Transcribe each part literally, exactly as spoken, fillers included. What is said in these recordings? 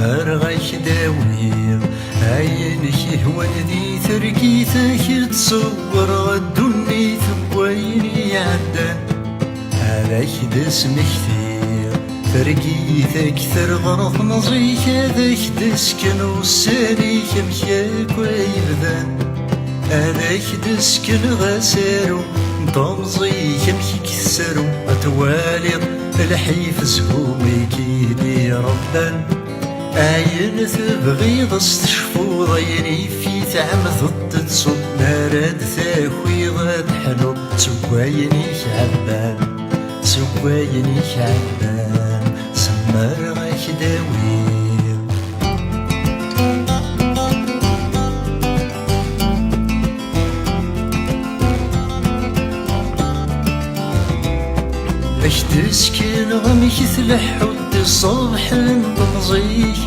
Ar ɣak-d-awiɣ ayen k-ihwan di tergit-ak, ad tṣewwreḍ ddunit n wayen iɛeddan. Ar ak-d-smektiɣ targit-ak terɣer temẓi-k, ad ak-d-sken ussan-ik amek akk ay bdan. Ad ak-d-sken asaru n temẓi-k amek i k-tessaru, ad twaliḍ lḥif zhu-ik i d-irebban. Ayen tebɣiḍ ad s-tecfuḍ, ayen ifi tɛemdeḍ tettuḍ, mi ara d-takiḍ ad teḥluḍ seg wayen i k-ɛebban, seg wayen i k-ɛebban, semmer ak-d-awiɣ. Ak-d-sken amek i tleḥḥuḍ di ṣṣbeḥ n temẓi-k,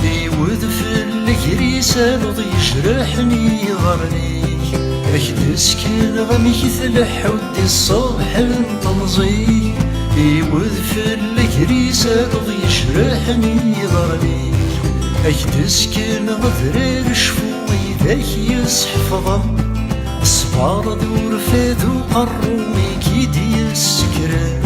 i wedfel agris aluḍ yejreḥen iḍarren-ik. Ak-d-sken amek i tleḥḥuḍ di ṣṣbeḥ n temẓi-k, i wedfel agris aluḍ yejreḥen iḍarren-ik. Ak-d-sken adrar cfu widak yesḥefḍen, ṣṣber d urfad uqerru i k-id-yessekren.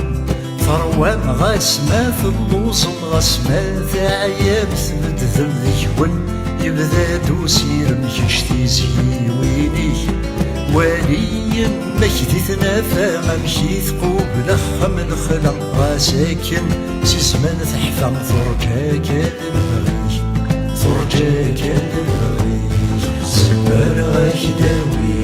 Terwam ɣas ma telluẓem, ɣas ma teɛyam, tbeddeḍ deg-wen yebda-d usirem, kečč tizyiwin-ik. Wali yemma-k di tnafa, amek i tqubel axxam n lexla, ɣas akken si zzman teḥfa, turǧa kan lebɣi-k, turǧa kan lebɣi-k, zemreɣ ad k-d-awiɣ.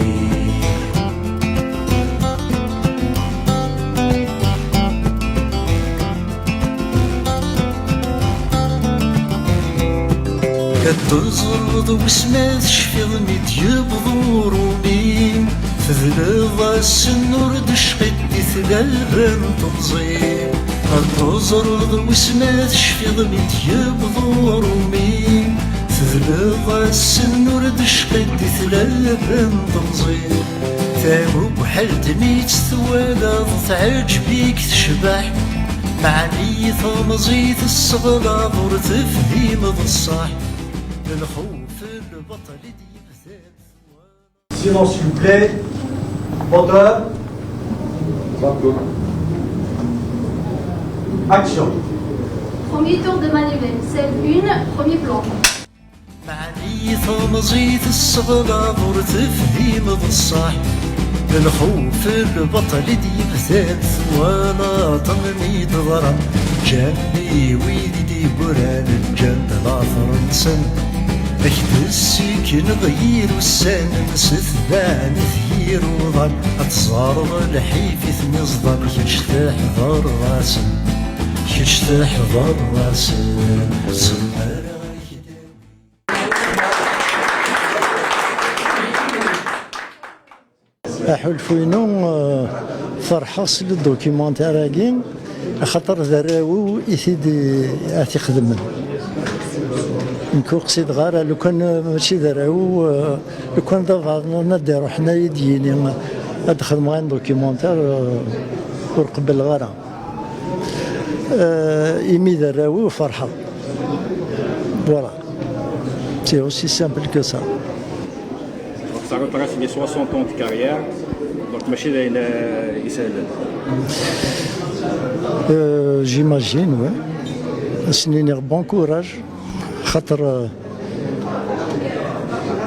Ad teẓreḍ wis ma tecfiḍ mi d-yewweḍ urumi, tedleḍ-asen ur d-cqit di tlaba n temẓi. Ad teẓreḍ wis ma tecfiḍ mi d-yewweḍ urumi, tedleḍ-asen ur d-cqit di tlaba n temẓi. Tabubḥalt mi tt-twalaḍ teɛǧeb-ik tecbeḥ, meɛni tamẓi tesseɣlaḍ ur tefhimeḍ ṣṣeḥ. Lxuf n lbaṭel i d-yebdan. Silence, s'il vous plaît. Photo. Action. Premier tour de manivelle, scène un, premier plan. Meɛni tamẓi tesseɣlaḍ ur tefhimeḍ ṣṣeḥ. Lxuf n lbaṭel i d-yebdan twalaḍ mi d-ḍran, ǧǧan i wid i d-yegran, ǧǧan-d later-nsen. Ak-d-ssikneɣ yir ussan, msetban-it yir uḍan, ad teẓreḍ lḥif i ten-iẓḍan, kečč teḥḍreḍ-asen, kečč teḥḍreḍ-asen, semmer. Aḥulfu-inu, eh, ferḥeɣ s le documentaire-agi, axaṭer d arraw-iw i t-id-, ad t-ixedmen. Nekk ur qsideɣ ara, lukan, eh, mačči d arraw-iw, eh, lukan d abaḍ-nni ad d-iruḥen ad yi-d-yini, eh, ad d-xedmeɣ un documentaire, eh, ur qebbleɣ ara. Euh, imi d arraw-iw ferḥeɣ. Voilà. C'est aussi simple que ça. Donc ça retrace les soixante ans de carrière. Donc mačči d ayen, euh, isehlen. Euh, j'imagine, oui. Ad sen-iniɣ bon courage. Xaṭer, euh,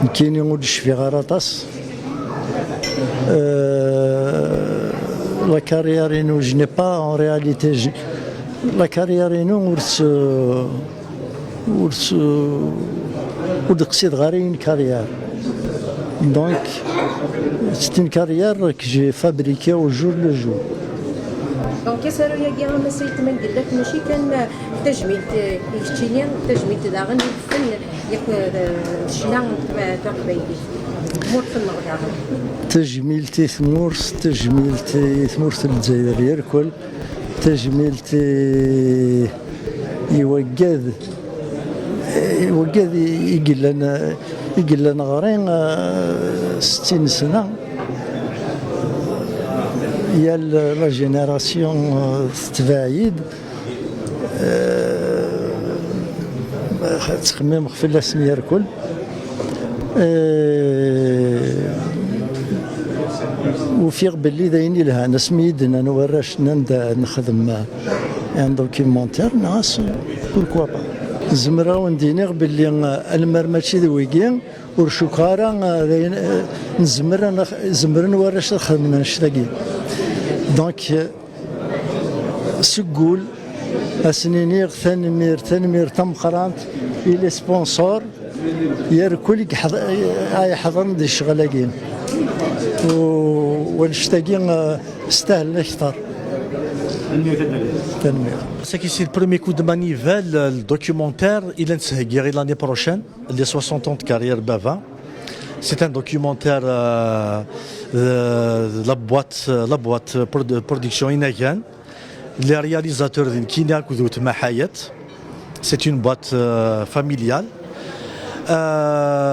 nekkini ur d-cfiɣ ara aṭas. Euh, la carrière-inu, je n'ai pas en réalité, je, la carrière-inu ur s-, ur s-, ur d-qsideɣ ara une carrière. Donc, c'est une carrière que j'ai fabriquée au jour le jour. Donc, asaru-agi, a Mass Aytma n Gellert, mačči kan, euh, tajmilt, euh, i keččini, tajmilt daɣen i ufenn, yak, euh, ccna n tma-, taqbaylit. Tmurt-nneɣ daɣen. Tajmilt i tmurt, tajmilt i tmurt n Lezzayer yerkul, tajmilt i, i waggad, i waggad i, i yellan, i yellan ɣer-i, euh, settin sna. Yal la génération, euh, tetbeɛ-iyi-d. Euh, Ttxemmimeɣ fell-asen yerkul. Eh, ufiɣ belli d ayen ilhan asmi i d-nnan warrac, nnan-d nexdem un documentaire, nniɣ-as, pourquoi pas. Zemreɣ ad wen-d-iniɣ belli, eh, alemmer mačči d wigi, ur cukkeɣ ara, eh, d ayen, eh, nezmer ad nex-, zemren warrac ad xedmen annect-agi. Donc, eh, seg wul, ad sen-iniɣ tanemmirt, tanemmirt tameqqrant i les sponsors, yerkul i yeḥḍ-, ay ḥeḍren di ccɣel-agi. U wannect-agi, eh, stahlen akter. Tanemmirt. Saki, c'est le premier coup de manivelle, le documentaire, il est l'année prochaine, les soixante ans de carrière Baba. C'est un documentaire, euh, de la boîte, la boîte de production Inagan. Les réalisateurs d nekkini akked weltma Ḥayet. C'est une boîte, euh, familiale. Euh,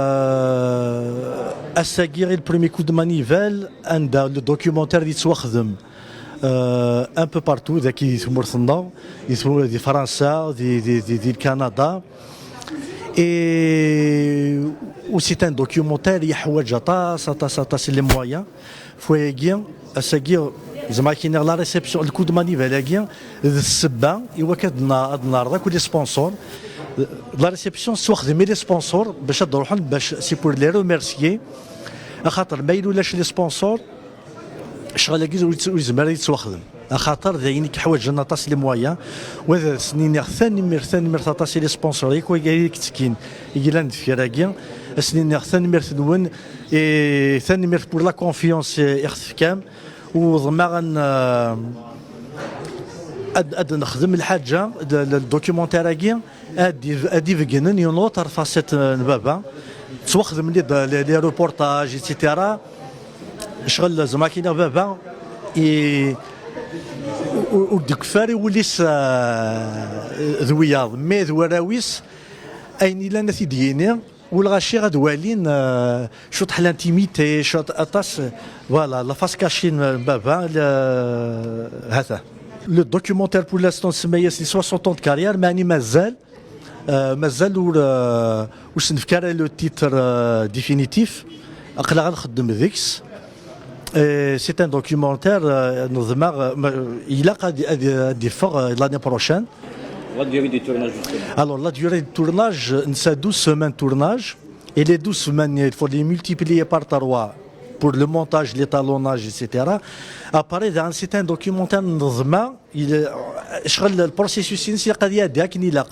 ass-agi, le premier coup de manivelle, anda le documentaire yettwaxdem, euh, un peu partout, dagi di tmurt-nneɣ, di tmurt, di Fransa, di, di, di, di Kanada. Et aussi, c'est un documentaire, yeḥwaǧ aṭas, aṭas, aṭas les moyens. Ɣef wayagi, ass-agi, zeɛma ad k-iniɣ, la réception, le coup de manivelle-agi, d ssebba i wakken ad na-, ad neɛreḍ akk les sponsors. La réception, tettwaxdem i les sponsors, bac ad d-ruḥen, bac, c'est pour les remercier. Axaṭer ma yella ulac les sponsors, ccɣel-agi ur yezmir ad yettwaxdem. Axaṭer d ayen i yeḥwaǧen aṭas les moyens. Wa ad sen-iniɣ tanemmirt, tanemmirt aṭas i les sponsors, yakk wagi i yettekkin, i yellan deffir-agi. Ad sen-iniɣ tanemmirt-nwen, et tanemmirt pour la confiance i ɣ-tefkam. U ḍemɛeɣ ad n-, ad, ad nexdem lḥaǧa, le, le documentaire-agi, ad iv-, ad ibeggnen une autre facette n baba. Ttwaxdem les, les, les reportages, et cetera. Ccɣel, zeɛma ad k-iniɣ, baba, i, ur, ur d-ikeffi ara i wul-is, eh, d wiyaḍ, mais d warraw-is, ayen yellan ad t-id-yini, u lɣaci ad walin, eh, cwiṭ l'intimité, cwiṭ aṭas, voilà, la face cachée n baba, le, hata. Le documentaire pour l'instant nsemma-yas les soixante ans de carrière, meɛni mazal, eh, mazal ur, eh, ur s-nefki ara le titre, eh, définitif. Aql-aɣ ad nxeddem deg-s. Eh, c'est un documentaire, eh, neḍmeɛ, eh, ma, ilaq ad, ad, ad yeffeɣ, eh, l'année prochaine. La durée du tournage, justement. Alors, la durée du tournage, eh, nsa douze semaines de tournage. Et les douze semaines, il faut les multiplier par trois pour le montage, l'étalonnage, et cetera. Après, c'est un documentaire, neḍmeɛ, il, ccɣel, le processus-ines ilaq ad iɛeddi akken ilaq.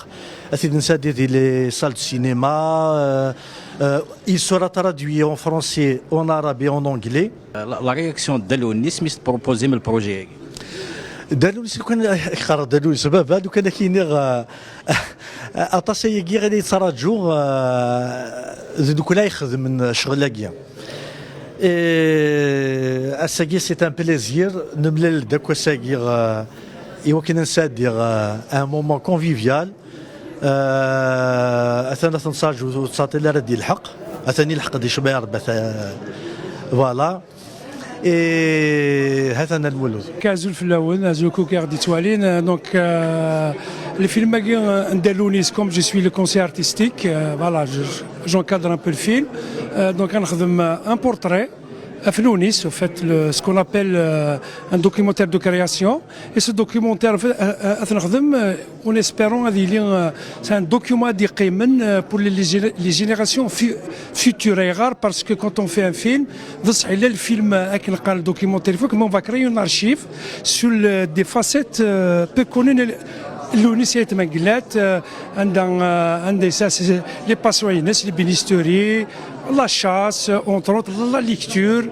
Ad t-id-nsadi di les salles de cinéma, euh, euh, il sera traduit en français, en arabe et en anglais. La, la réaction de Dda Lewnis mi s-tproposem le projet-agi? Dda Lewnis, lukan, qqareɣ Dda Lewnis, baba, lukan ad k-iniɣ, euh, aṭas ayagi i la yettraǧu, euh, d nekkni ay ixedmen ccɣel-agi. Et ass-agi, c'est un plaisir. Nemlal-d akk ass-agi, euh, i wakken ad nsadi, euh, un moment convivial. Euh, atan ad t-nettaǧu, ur ttɛeṭṭil ara ad d-yelḥeq. Atan yelḥeq-d, icba Rebbi, ata-, voilà. Et hatan Lmulud. Azul fell-awen, azul akk i ɣ-d-yettwalin. Euh, donc, euh, le film-agi, euh, n Dda Lewnis, comme je suis le conseiller artistique, euh, voilà, je, j'encadre un peu le film. Euh, donc, ad nexdem, euh, un portrait ɣef Lewnis, au fait, le, ce qu'on appelle, euh, un documentaire de création. Et ce documentaire, en fait, euh, euh, ad t-nexdem, euh, en espérant ad yili, euh, c'est un document ad yeqqimen, euh, pour les, les géné-, les générations fu-, futures, ayɣer, parce que quand on fait un film, d ṣṣeḥ, illa le film, euh, akken qqaren, documentaire, il faut que on va créer une archive sur le, des facettes, euh, peu connues n Lewnis Ayt Mengellat, euh, anda, euh, anda yesɛa les passions-ines, l'ébénisterie, la chasse, entre autres, la lecture,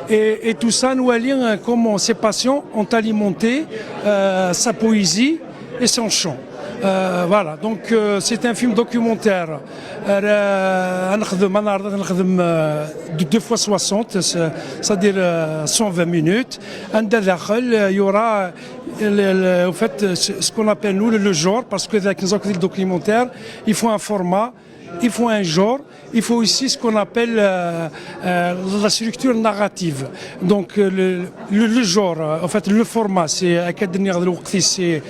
et, et tout ça, nous voyons, euh, comment ces passions ont alimenté, euh, sa poésie et son chant. Euh, voilà, donc, euh, c'est un film documentaire. Euh, ad nexdem, ad neɛreḍ ad nexdem, euh, de deux fois soixante, c'est, c'est-à-dire, euh, cent vingt minutes. Anda daxel, euh, il y aura, euh, le, le, au fait, ce, ce qu'on appelle, nous, le, le genre, parce que dans le documentaire, il faut un format, il faut un genre, il faut aussi ce qu'on appelle, euh, euh, la structure narrative. Donc, euh, le, le, le genre, euh, en fait, le format, c'est, euh, c'est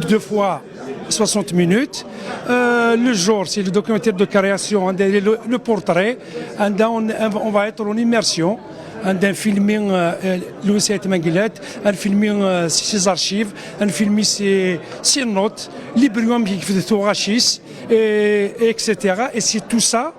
deux fois soixante minutes. Euh, le genre, c'est le documentaire de création, hein, le, le portrait, and on, on va être en immersion. عندنا فيلمي لويس آيت مانقلات، نفيلمي سي زارشيف، نفيلمي سي سي نوت، لي بريوم كيف توغاشيس، اي اكسيتيرا. اي سي تو سا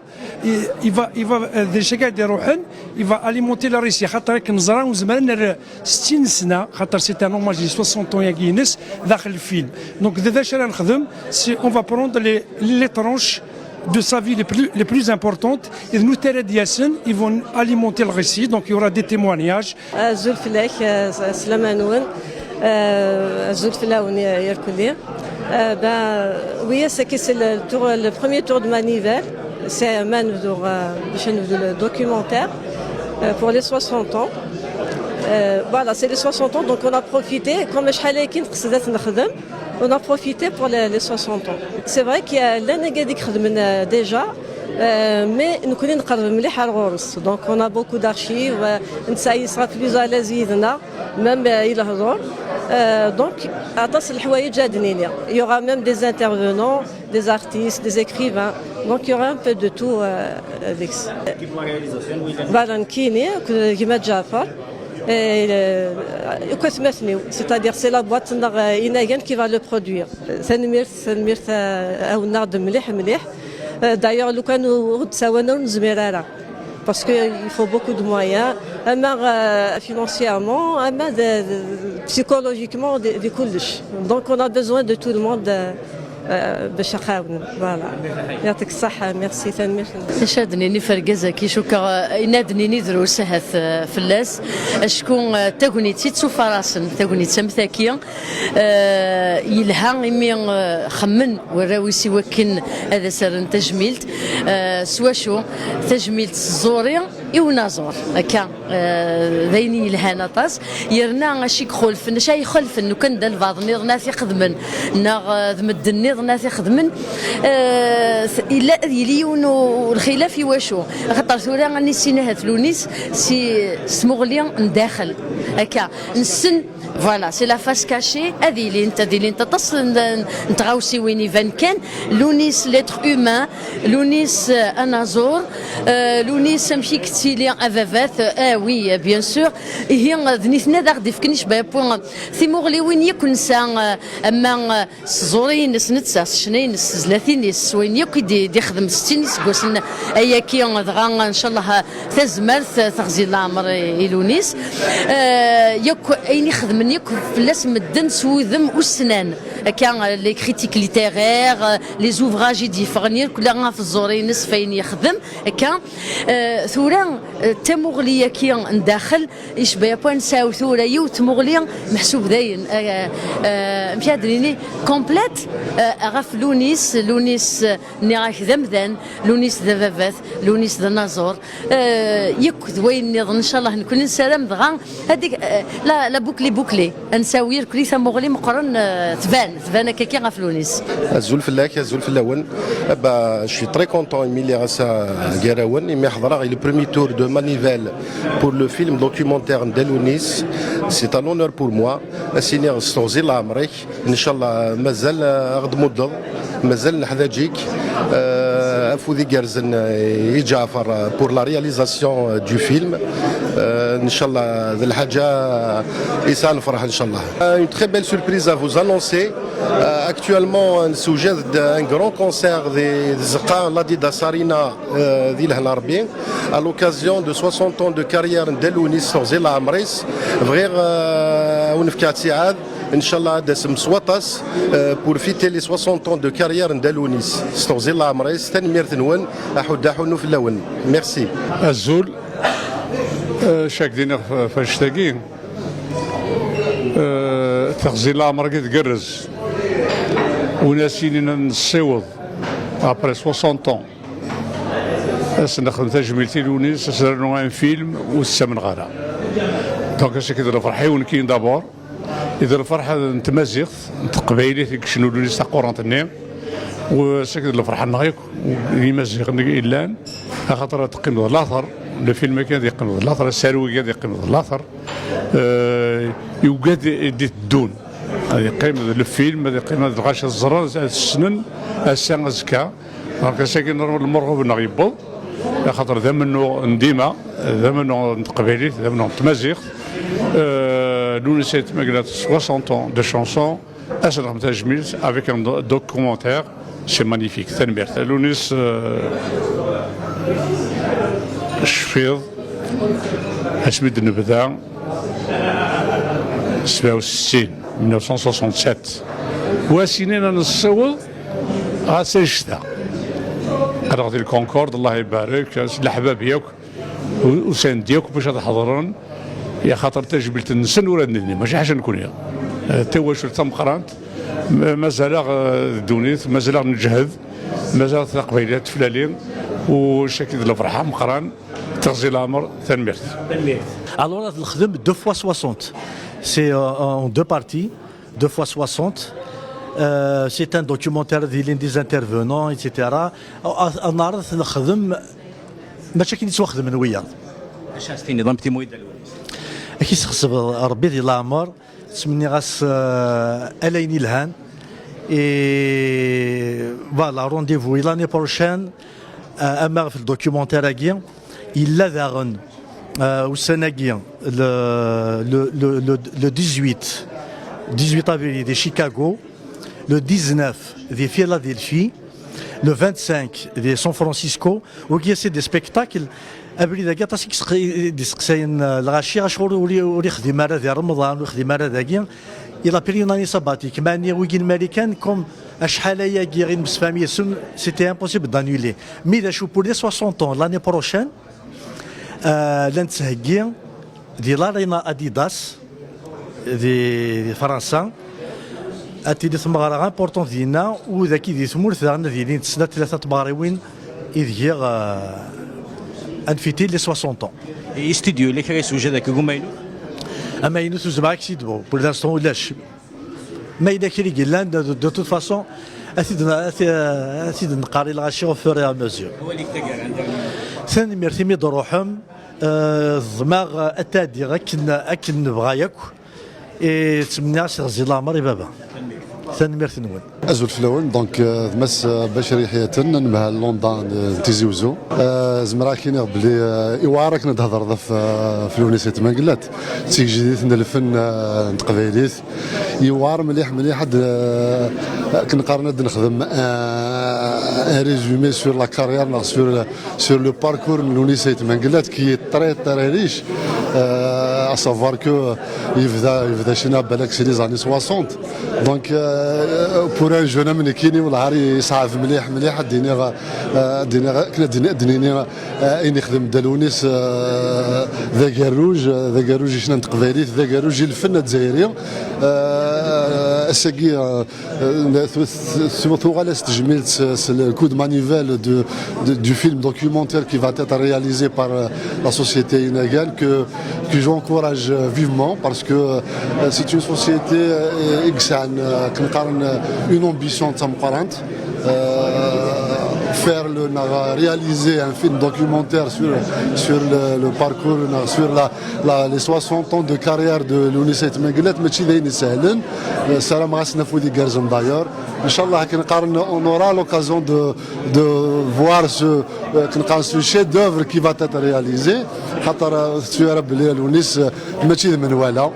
يفا يفا ديجا قاعد يروحن يفا اليمونتي لا ريسي، خاطر راك نزرا وزمرا نر ستين سنه، خاطر سي ان اوماج لي سوسونت اون ياكينس داخل الفيلم. دونك دابا اش رانا نخدم؟ سي اون فا بروند لي لي ترونش de sa vie les plus, les plus importantes. Et nous, Terediasen, ils vont alimenter le récit, donc il y aura des témoignages. Azul fell-ak, eh, s-, slama-nwen. Eh, azul fell-awen, eh, irkelli. Eh, ben, oui, c'est que c'est le tour, le premier tour de Manival. C'est un man de, euh, باش نبدو le documentaire, euh, pour les soixante ans. Euh, voilà, c'est les soixante ans, donc on a profité, comme شحال هكا نقصد نخدم, on a profité pour les, les soixante ans. C'est vrai qu'il y a l'année déjà, euh, mais nous connaissons مليح على الغرس. Donc on a beaucoup d'archives, euh, نسعى يصرى plus à l'aise, même, euh, il a euh, donc, atas الحوايج جادنيني. Il y aura même des intervenants, des artistes, des écrivains. Donc il y aura un peu de tout, euh, avec ça. Voilà, نكيني, كما جعفر. Et, euh, c'est-à-dire c'est la boîte, euh, Inagan qui va le produire. Tanemmirt, tanemmirt, euh, عاوناغ-d مليح مليح. Euh, d'ailleurs, لو كان ور نزمير ara. Parce qu'il faut beaucoup de moyens, même, euh, financièrement, même de, de, psychologiquement, de, de كلش. Donc on a besoin de tout le monde, euh, euh, باش نعاونو. Voilà. يعطيك الصحة, merci, tanemmirt. Acu ad d-nini f urgaz-agi, cukkeɣ, eh, ayen ad d-nini drus ahat, eh, fell-as. Acku, eh, tagnit i ttufarasen, tagnit am taki, eh, yelha imi, eh, xemmen warraw-is i wakken ad as-rren tajmilt. Eh, s wacu? Tajmilt s tẓuri i unaẓur. Akka, eh, d ayen yelhan aṭas. Yerna acu i ixulfen, acu ay ixulfen, lukan d albaɛḍ nniḍen ad t-ixedmen, neɣ, eh, d medden nniḍen ad t-ixedmen, eh, yella ad yili yiwen u-, lxilaf. I wacu? Axaṭer tura ad nissin ahat Lunis si, s tmuɣli n daxel. Akka, nessen, voilà, c'est la face cachée, ad ilint, ad ilint aṭas n, n tɣawsiwin iban kan, Lunis l'être humain, Lunis, eh, anaẓur, eh, Lunis amek i yettili ababat, eh, ah oui, eh, bien sûr, ihi, d nitni ad aɣ-d-ifken icbayapu timuɣliwin yakk nesɛa, eh, ama, eh, s tẓuri-ines netta, s ccna-ines, s tezlatin-is, s wayen yakk i d-, d-ixdem settin iseggasen ayaki, dɣa, ncallah, tazmert, eh, teɣzi n leɛmer i, i Lunis. Eh, yakk ayen ixedmen yakk fell-as medden s wudem ussnan. Akka, eh, les critiques littéraires, eh, les ouvrages i d-yeffɣen yakk la ɣef tẓuri-ines f ayen yexdem. Akka, eh, tura, eh, tamuɣli-agi n daxel, icba yakk ad nesɛu tura yiwet tmuɣli meḥsub dayen, eh, eh, amek ad d-nini, complète, eh, ɣef Lunis, Lunis, eh, nniɣ-ak d amdan, Lunis d ababat, Lunis d anaẓur, eh, yakk d wayen nniḍen, ncallah, nekkni nessaram dɣa ad ik-, eh, la, la boucle est bouclée. Ad nesɛu irkelli tamuɣli meqqren, eh, tban, tban akka kan ɣef Lunis. Azul fell-ak, azul fell-awen. Eh ben, je suis très content imi lliɣ ass-a gar-awen, imi ḥeḍreɣ i le premier tour de Manivelle pour le film documentaire Nda Lunis. C'est un honneur pour moi. Ad s-iniɣ s teɣzi n leɛmer-ik. Ncallah, mazal, eh, aɣ-d-muddeḍ. Mazal neḥdaǧ-ik, euh, afud igerrzen, euh, i Ǧaɛfar, euh, pour la réalisation, euh, du film. Euh, ncallah, d lḥaǧa, euh, yesɛa lferḥ, ncallah. Euh, une très belle surprise à vous annoncer. Euh, actuellement, euh, nessewjad-d un grand concert di, di tzeqqa n l'Adidas Arena, euh, di Lehna Rebbi, à l'occasion de soixante ans de carrière n Dda Lewnis s teɣzi n leɛmer-is. Bɣiɣ, euh, ad wen-fkeɣ ttiɛad. Ncallah ad d-tasem s waṭas, euh, pour fêter les soixante ans de carrière n Dda Lewnis s teɣzi n leɛmer-is. Tanemmirt-nwen, aḥuddu aḥunnu fell-awen. Merci. Azul. Euh, cak diniɣ f-, f-, annect-agi. Euh, teɣzi n leɛmer-agi tgerrez. Win as-yinin ad nessiweḍ après soixante ans, ad s-nexdem tajmilt i Lewnis, ad s-nernu un film, ur t-ttamneɣ ara. Donc, ass-agi d lferḥ-iw nekkin d'abord. I d lferḥ n tmaziɣt, n teqbaylit i yecnu Lewnis taqurant-nni, u ass-agi d lferḥ-nneɣ akk, d imaziɣen i yellan, axaṭer ad teqqim d later, le film-agi ad yeqqim d later, asaru-agi ad yeqqim d later, euh, i wigad i d-iteddun. Ad yeqqim d lfilm, ad yeqqim d lɣaci ad ẓren, ad ssnen ass-a, azekka. Donc, ass-agi, normal, lmerɣub-nneɣ yewweḍ, axaṭer d amennuɣ n dima, d amennuɣ n teqbaylit, d amennuɣ n tmaziɣt. Euh, Lewnis Ayt Mengellat, soixante ans de chanson, ad s-nexdem tajmilt avec un do-, documentaire, c'est magnifique. Tanemmirt. Lewnis, euh, cfiḍ, asmi d-nebda, sebɛa u settin, mille neuf cent soixante-sept. Wa sinin ad nessaweḍ ɣer Sejda. Qqleɣ di lkonkord, Allah ibarek, s leḥbab yakk, u-, usan-d yakk bac ad ḥeḍren, axaṭer tajmilt-nsen ur ad nini, mačči ḥaca nekni. Eh, tawacult tameqqrant, ma-, mazal-aɣ, eh, ddunit, mazal-aɣ neǧhed, mazal taqbaylit teflali, u caki d lferḥ ameqqran. Teɣzi leɛmer, tanemmirt. Alors, ad nexdem deux fois soixante. C'est euh, en deux parties, deux fois soixante. Euh, c'est un documentaire, ad ilin des intervenants, et cetera. Ad neɛreḍ ad nexdem, mačči akken yettwaxdmen wiyaḍ. Acu as-tiniḍ, am timuy Dda Lewnis? Ad k-isexseb Rebbi di leɛmer, ttmenniɣ-as euh, ala ayen yelhan. Et voilà, rendez-vous l'année prochaine, euh, ama ɣef le documentaire-agi, yella daɣen euh, ussan-agi, le, le, le, le, le dix-huit, dix-huit avril di Chicago, le dix-neuf di Philadelphie, le vingt-cinq di San Francisco. Wagi, c'est des spectacles. Abrid-agi aṭas i yesseq- i d-iseqsayen euh, lɣaci, acuɣer ur, ur ixdim ara di Remḍan, ur ixdim ara dagi. Il a pris une année sabbatique. Meɛni wigi n Marikan, comme acḥal ayagi i nemsefham yis-sen, c'était impossible d'annuler. Mi d acu, pour les soixante ans, l'année prochaine, euh, la nettheggi di l'Arena Adidas di, di Fransa. Ad tili tmeɣra importante dinna, u dagi di tmurt daɣen ad ilint snat tlata tmeɣriwin ideg euh, ad nfiti les soixante ans. I studio, yella kra yeswejad akka deg umaynut? Amaynut ur zemreɣ ad k-t-id-bɣu, pour l'instant ulac. Ma yella kra i yellan, de, de toute façon, ad t-id-, ad t-, ad t-id-neqqar i lɣaci au fur et à mesure. Tanemmirt imi d-truḥem, euh, ẓmeɣ ad t-adiɣ akken, akken nebɣa yakk. I ttmenniɣ-as teɣzi leɛmer i baba. Tanemmirt-nwen. Azul fell-awen, donc euh, d Mass euh, Bacir Yeḥyaten, anemhal London n Tizi Uzzu. Euh, zemreɣ ad k-iniɣ belli euh, iwɛer akken ad d-thedreḍ ɣef euh, ɣef Lewnis Ayt Mengellat, d tigejdit n lfen euh, n teqbaylit. Iwɛer mliḥ mliḥ ad euh, akken qqaren ad nexdem euh, un résumé sur la carrière neɣ sur sur le parcours de Lewnis Ayt Mengellat qui est très très riche, euh, à savoir que euh, yebda, yebda ccna balak si les années soixante. Donc euh, pour un jeune homme nekkini, والله يصعب مليح مليح ad d-iniɣ, euh, ad d-iniɣ, akken ad d-ini, ad d-nini euh, ayen ixdem Dda Lewnis euh, d agerruj, euh, d agerruj i ccna n teqbaylit, d agerruj i lfen azzayri. Euh, ass-agi euh, Euh, tu- tu- tuɣal-as tejmilt s, s le coup de manivelle de, de- du film documentaire qui va être réalisé par euh, la société Inagan que, que j'encourage euh, vivement parce que euh, c'est une société euh, qui a une, euh, كنقارن, euh, une ambition تمقرانت, euh, faire le, réaliser un film documentaire sur, sur le, le parcours, sur la, la- les soixante ans de carrière de Lewnis Ayt Mengellat, ماشي d ayen isehlen. Ssarameɣ-asen afud igerrzen d'ailleurs. Inchallah, akken qqaren, on aura l'occasion de, de voir ce, euh, akken qqaren, ce chef-d'œuvre qui va être réalisé. Xaṭer euh, tettu ara belli Lewnis euh, mačči d menwala.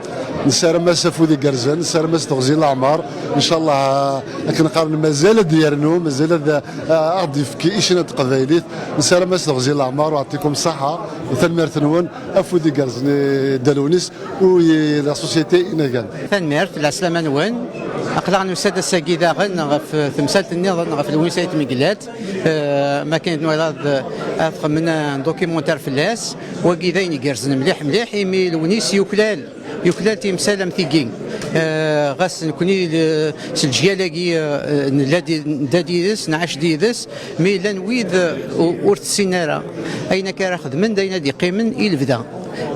Nessaram-as afud igerrzen, nessaram-as teɣzi n leɛmer. Inchallah, euh, akken qqaren, mazal ad d-yernu, mazal ad euh, aɣ-d-yefk i ccna n teqbaylit. Nessaram-as teɣzi n leɛmer, ويعطيكم الصحة, tanemmirt-nwen. Afud igerrzen i Dda Lewnis u i la société Inagan. Tanemmirt, lɛeslama-nwen. Aql-aɣ nusa-d ass-agi daɣen ɣef temsalt nniḍen ɣef Lewnis Ayt Mengellat, eh, ma kan nwala ad, ad xedmen un documentaire fell-as. Wagi d ayen igerrzen mliḥ mliḥ, imi Lewnis yuklal, yuklal timsal am tigi. Eh, ɣas nekni, eh, s leǧyal-agi, eh, nella di-, nedda-d yid-s, nɛac-d yid-s, mi llan wid, eh, u-, ur tessin ara. Ayen akka ara xedmen, d ayen ad yeqqimen i lebda.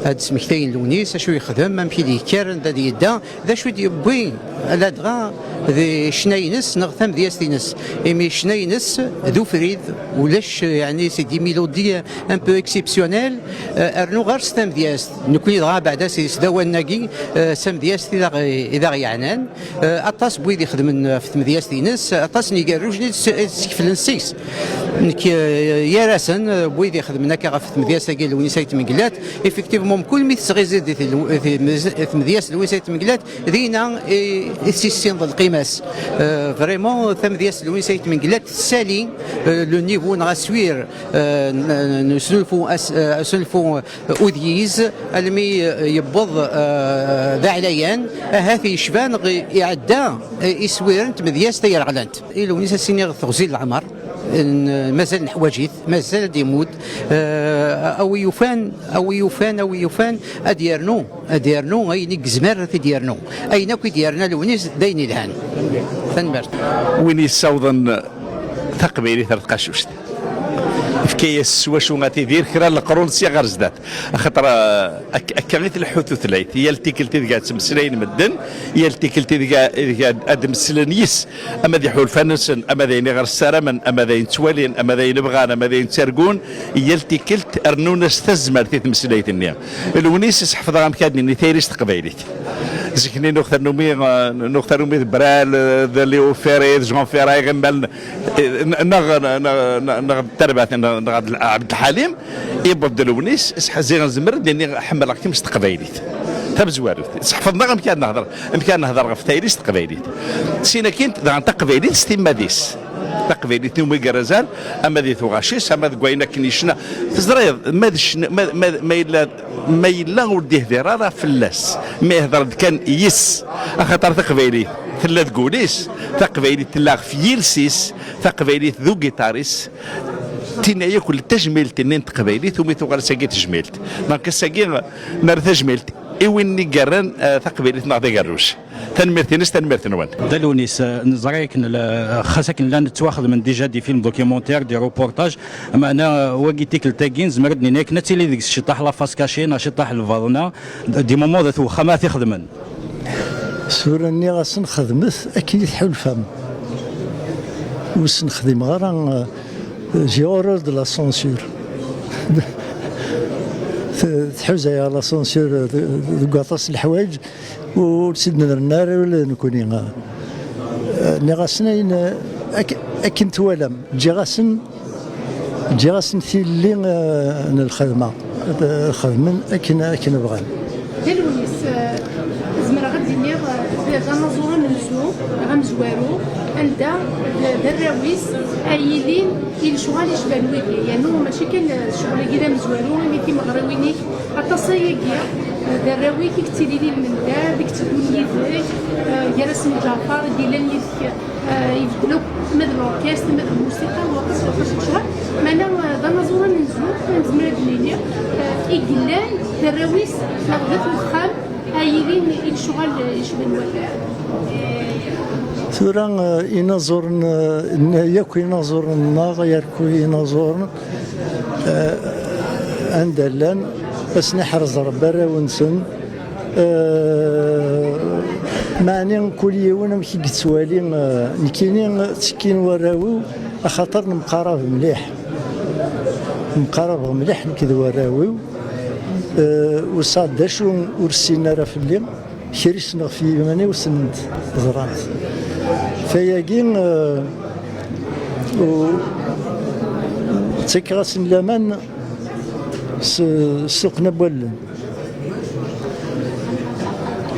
Ad d-smektayen Lewnis acu yexdem, amek i d-yekker, anda d-yedda, d acu i d-yewwi ladɣa d ccna-ines neɣ tamedyazt-ines. Imi ccna-ines d ufrid, ulac, yeɛni, c'est des mélodies un peu exceptionnelles. Euh, rnu ɣer-s tamedyazt. Nekkni dɣa abeɛda s isdawanen-agi, euh, d tamedyazt i d aɣ-, i d aɣ-yeɛnan. Euh, aṭas n wid ixedmen ɣef tmedyazt-ines, aṭas n igerrujen i d-s-, i d-skeflen seg-s. Nekk, euh, gar-asen, euh, wid ixedmen akka ɣef tmedyazt-agi n Lewnis Ayt Mengellat, effectivement, mkul mi tesɣiziḍ di tel-, di tmez-, tmedyazt n Lewnis Ayt Mengellat, dinna i, i tessineḍ lqima-s. Euh, vraiment, tamedyazt n Lewnis Ayt Mengellat tessali, euh, le niveau neɣ aswir, euh, n, n usnulfu as-, euh, asnulfu, euh, udyiz, almi, euh, yewweḍ, euh, d aɛlayan, ahat yecba neɣ iɛedda, euh, iswiren n tmedyazt tayerɣlant. I Lewnis ad s-iniɣ teɣzi n leɛmer, n, mazal neḥwaǧ-it, mazal ad d-imudd, euh, a wi yufan, a wi yufan, a wi yufan, ad yernu, ad yernu ayen i yezmer ad t-id-yernu. Ayen akk i d-yerna Lewnis d ayen ilhan. Tanemmirt. Win yessawḍen taqbaylit ar tqacuct, yefka-yas s wacu ad tidir kra n leqrun sya ɣer zdat. Axaṭer, ah, ak-, akka i tleḥḥu tutlayt. Yal tikkelt ideg ad ttmeslayen medden, yal tikkelt ideg a-, ideg ad, ad meslen yis, ama d iḥulfan-nsen, ama d ayen iɣer ssaramen, ama d ayen ttwalin, ama d ayen bɣan, ama d ayen ttargun, yal tikkelt rnun-as tazmert i tmeslayt-nni. Lewnis, sḥefḍeɣ amek ad nini tayri s teqbaylit. Zik-nni nuɣ tannumi, eh, nuɣ tannumi d Brel, eh, d Léo Ferré, d Jean Ferré, iɣimmalen, eh, neɣ, neɣ, neɣ, neɣ d Tarbatin, neɣ, neɣ Abd-, Abdelḥalim, iwweḍ-d Lewnis, sḥ-, ziɣ nezmer ad nini ḥemmleɣ-kem s teqbaylit. Tamezwarut, sḥefḍeɣ amek ad nehder, amek ad nehder ɣef tayri s teqbaylit. Sin akin, daɣen taqbaylit s timmad-is. Taqbaylit n umiger azal, ama di tuɣac-is, ama deg wayen akken yecna. Teẓriḍ, ma d ccna, ma, ma, ma yella, ma yella ur d-ihdir ara fell-as, ma ihder-d kan yis, axaṭer taqbaylit tella deg wul-is, taqbaylit tella ɣef yiles-is, taqbaylit d ugiṭar-is. Tinna yakk d tajmilt-nni n teqbaylit, umi tuɣal sagi tejmilt. Donc ass-agi nerra tajmilt i win i yerran, eh, taqbaylit-nneɣ d agerruj. Tanemmirt-ines, tanemmirt-nwen. Dda Lewnis, eh, neẓra akken la-, xas akken llan ttwaxedmen déjà des films documentaires, des reportages, meɛna, eh, wagi tikkelt-agi nezmer ad d-nini akken ad tili deg-s ciṭṭaḥ la face cachée neɣ ciṭṭaḥ lbaḍna, des moments dat wexxam ad t-ixedmen. Tura nniɣ-asen xedmet akken i tḥulfam. Ur sen-xdimeɣ ara, eh, j'ai horreur de la censure. T-, tḥuza-yaɣ la censure, eh, deg waṭas n leḥwayeǧ. Ur tt-id-nerna ara ula d nekkni. Eh, nniɣ-asen ayen, eh, ak-, akken twalam. Ǧǧiɣ-asen, ǧǧiɣ-asen tilelli, eh, n lxedma. Ad, eh, xedmen akken, akken bɣan. Dda Lewnis, eh, zemreɣ ad d-iniɣ, eh, d, d anaẓur amenzu, neɣ amezwaru, anda d, d arraw-is ay ilin i lecɣal yecban wigi. Yernu mačči kan, eh, ccɣel-agi d amezwaru, imi timeɣriwin-ik aṭas ayagi, eh, d arraw-ik i yettilin i lmendad, i yetteddun yid-k, eh, gar-asen Ǧaɛfar i d-yellan yid-k, eh, ibeddel akk, ma d l'orchestre, ma d lmusiqa, waṭas, waṭas n lecɣal. Meɛna, eh, d anaẓur amenzu, nezmer ad d-nini, eh, i yellan d arraw-is, neɣ d at wexxam, ay ilin i lecɣal, eh, yecban wagi. Tura, eh, inaẓuren, eh, n-, yakk inaẓuren-nneɣ, yakk inaẓuren, eh, anda llan, ad sen-iḥrez Rebbi arraw-nsen. Eh, meɛni kul yiwen amek i yettwali, eh, nekkini ttekkin warraw-iw, axaṭer nemqarab mliḥ. Nemqarab mliḥ nekk d warraw-iw. Eh, ur sɛiɣ d acu ur ssinen ara fell-i. Kris neɣ f yiman-iw ssnen-t, ẓran-t. Tayagi, eh, u-, ttakkeɣ-asen laman s, s tuqqna n wallen.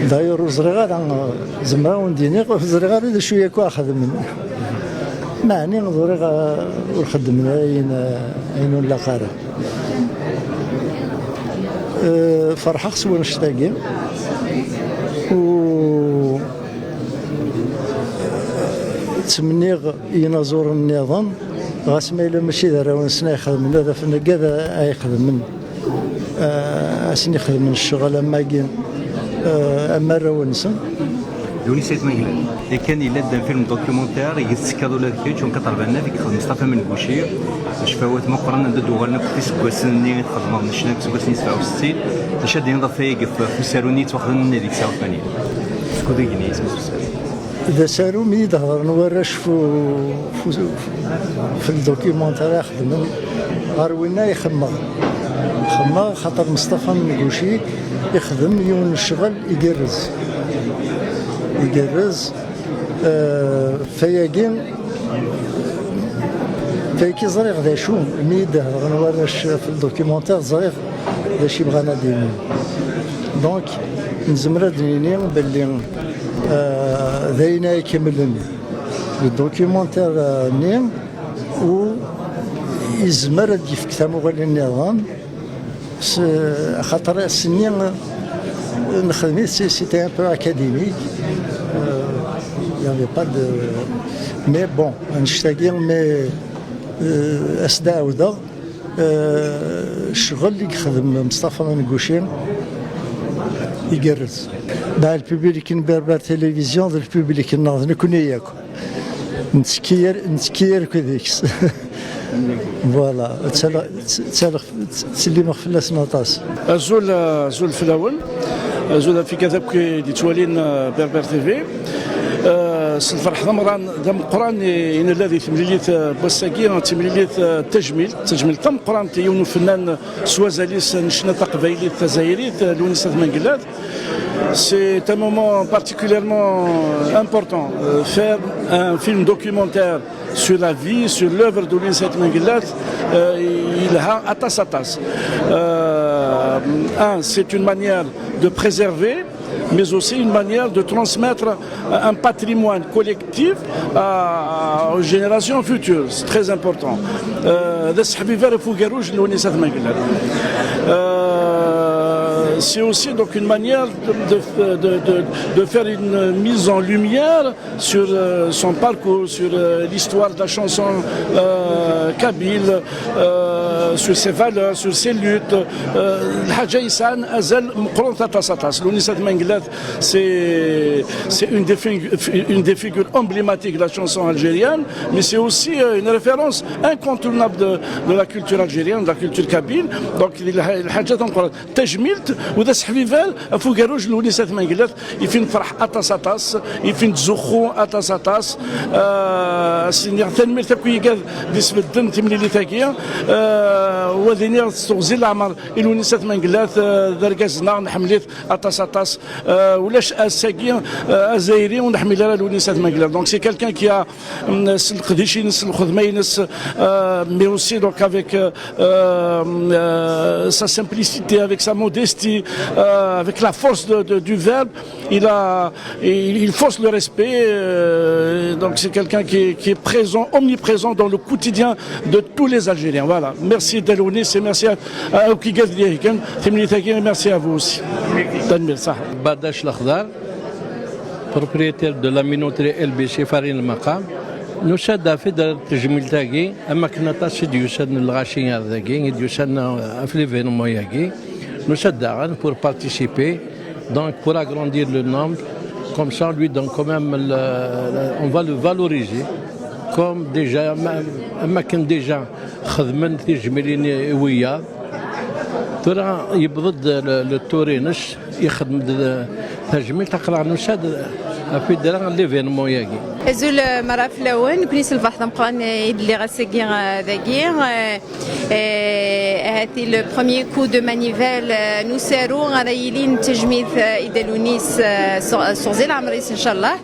D'ailleurs, ur ẓriɣ ara, eh, zemreɣ ad wen-d-iniɣ, ur ẓriɣ ara d acu yakk i xedmen. Meɛni ẓriɣ, eh, ur xeddmen ara ayen, eh, ayen ur nlaq ara. Eh, ferḥeɣ s wanect-agi. U ttmenniɣ i yinaẓuren nniḍen, ɣas ma yella mačči d arraw-nsen ay xedmen, ad afen agad ay xedmen, eh, asen ixedmen ccɣel am wagi, eh, am arraw-nsen. Lewnis Ayt Mengellat. Yakan yella-d un film documentaire i yettekkaḍ ula d kečč, un quatre-vingt-neuf i yexdem Mustafa Menguci. Cfawat meqqren anda d-uɣalen akk iseggasen-nni i txedmeḍ n ccna deg iseggasen yesɛa u settin. D acu ad d-tiniḍ ɣef wayagi, ɣef usaru-nni yettwaxdamen deg tesɛa u tmanyin? Skud igenni isem-is usaru? D asaru mi d-hedren warrac f-, f-, f-, f ldocumentar i xedmen. Ɣer winna i xemmeɣ. Xemmeɣ xaṭer Meṣṭafa Menguci ixdem yiwen n ccɣel igerrez. Igerrez, eh, fayagi, fayagi ẓriɣ d acu, mi d-hedren warrac f ldocumentar, ẓriɣ d acu i bɣan ad d-inin. Donc, nezmer ad d-nini belli, eh, d ayen ay ikemlen le documentaire-nni, u yezmer ad d-yefk tamuɣli nniḍen, s-, axaṭer ass-nni nexdem-it, c'est, c'était un peu académique. Euh, il y avait pas de, mais bon, annect-agi, mais, euh, as-d-ɛawdeɣ, euh, ccɣel i yexdem Meṣṭafa Menguci igerrez. Bah, le public n Berbère Télévision, d le public-nneɣ, d nekkni yakk. Nettekki ar-, nettekki arku deg-s. Voilà, ttsellimeɣ fell-asen aṭas. Azul, azul fell-awen. Azul ɣef wigad akk i d-yettwalin, euh, Berbère T V. Euh, s lferḥ d ameqqran, d ameqqran i, i nella di temlilit, euh, n wass-agi, d timlilit, euh, n tejmilt, tajmilt tameqqrant i yiwen n ufennan s wazal-is n ccna taqbaylit tazzayrit, euh, Lewnis At Mengellat. C'est un moment particulièrement important. Euh, faire un film documentaire sur la vie, sur l'œuvre de Lewnis At Mengellat, euh, il a atas atas. Euh, un, c'est une manière de préserver, mais aussi une manière de transmettre un patrimoine collectif à, aux générations futures. C'est très important. Euh, d aseḥbiber ɣef ugerruj n Lewnis At Mengellat. Euh, c'est aussi donc une manière de, de, de, de, de faire une mise en lumière sur, euh, son parcours, sur, euh, l'histoire de la chanson, euh, kabyle, euh, sur ses valeurs, sur ses luttes. Euh, الحاجة يسعان أزال مقرون تاتا ساتاس. Lewnis At Mengellat, c'est, c'est une des figu-, une des figures emblématiques de la chanson algérienne, mais c'est aussi, euh, une référence incontournable de, de la culture algérienne, de la culture kabyle. Donc, الحاجة تنقل tajmilt, u d aseḥbiber ɣef ugerruj n Lewnis At Mengellat, i fin nefreḥ aṭas aṭas, i fin nettzuxxu aṭas aṭas. Euh, ad s-iniɣ tanemmirt akk i yigad d-isbedden timlilit-agi, euh, u ad iniɣ s teɣzi n leɛmer i Lewnis At Mengellat, euh, d argaz-nneɣ, nḥemmel-it aṭas aṭas. Euh, ulac ass-agi, euh, azzayri ur nḥemmel ara Lewnis At Mengellat. Donc c'est quelqu'un qui a, hum, s leqdic-ines, s lxedma-ines, euh, mais aussi donc avec, euh, euh, euh, sa simplicité, avec sa modestie, euh, avec la force de, de, du verbe, il a, il, il force le respect. Euh, donc c'est quelqu'un qui, qui est présent, omniprésent dans le quotidien de tous les Algériens. Voilà. Merci Dalonis et merci à, à Okiga Diahikan, Timnitaki, et merci à vous aussi. Tanmir, صح. Badac Lakhdar, propriétaire de la minoterie L B C Farin Lmaqam. Nusa-d ɣef tejmilt-agi, am akken aṭas i d-yusan lɣaci ar dagi, i d-yusan ɣef l'événement-agi. Nusa-d daɣen pour participer, donc pour agrandir le nombre. Comme ça, lui, donc quand même, le, le, on va le valoriser. Comme déjà, am, am akken déjà xedmen tijmilin i, i wiyaḍ. Tura yewweḍ-d le, le tour-ines, ixdem-d tajmilt, aql-aɣ nusa-d ɣef wid ara l'événement-agi. Azul, eh, mara fell-awen, nekkni s lferḥ d ameqqran, eh, i d-lliɣ ass-agi, eh, dagi. Eh, eh, ahat le premier coup de manivelle, eh, n usaru ara yilin d tajmilt, eh, i Dalonis, eh, s, s uɣzil ɛemr-is, ncallah.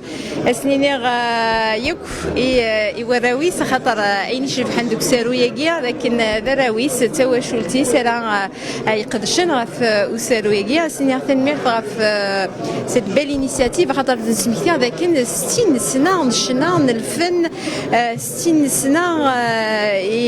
Ad sen-iniɣ, eh, yakk i, eh, i warraw-is, axaṭer, eh, ayen icebḥen deg usaru-agi, d akken, eh, d arraw-is, d tawacult-is ara, eh, ay iqedcen ɣef, eh, usaru-agi. Ad s-iniɣ tanemmirt ɣef, eh, cette belle initiative, axaṭer d-nesmektiɣ d akken settin sna n ccna, n lfen, eh, settin sna, eh, i,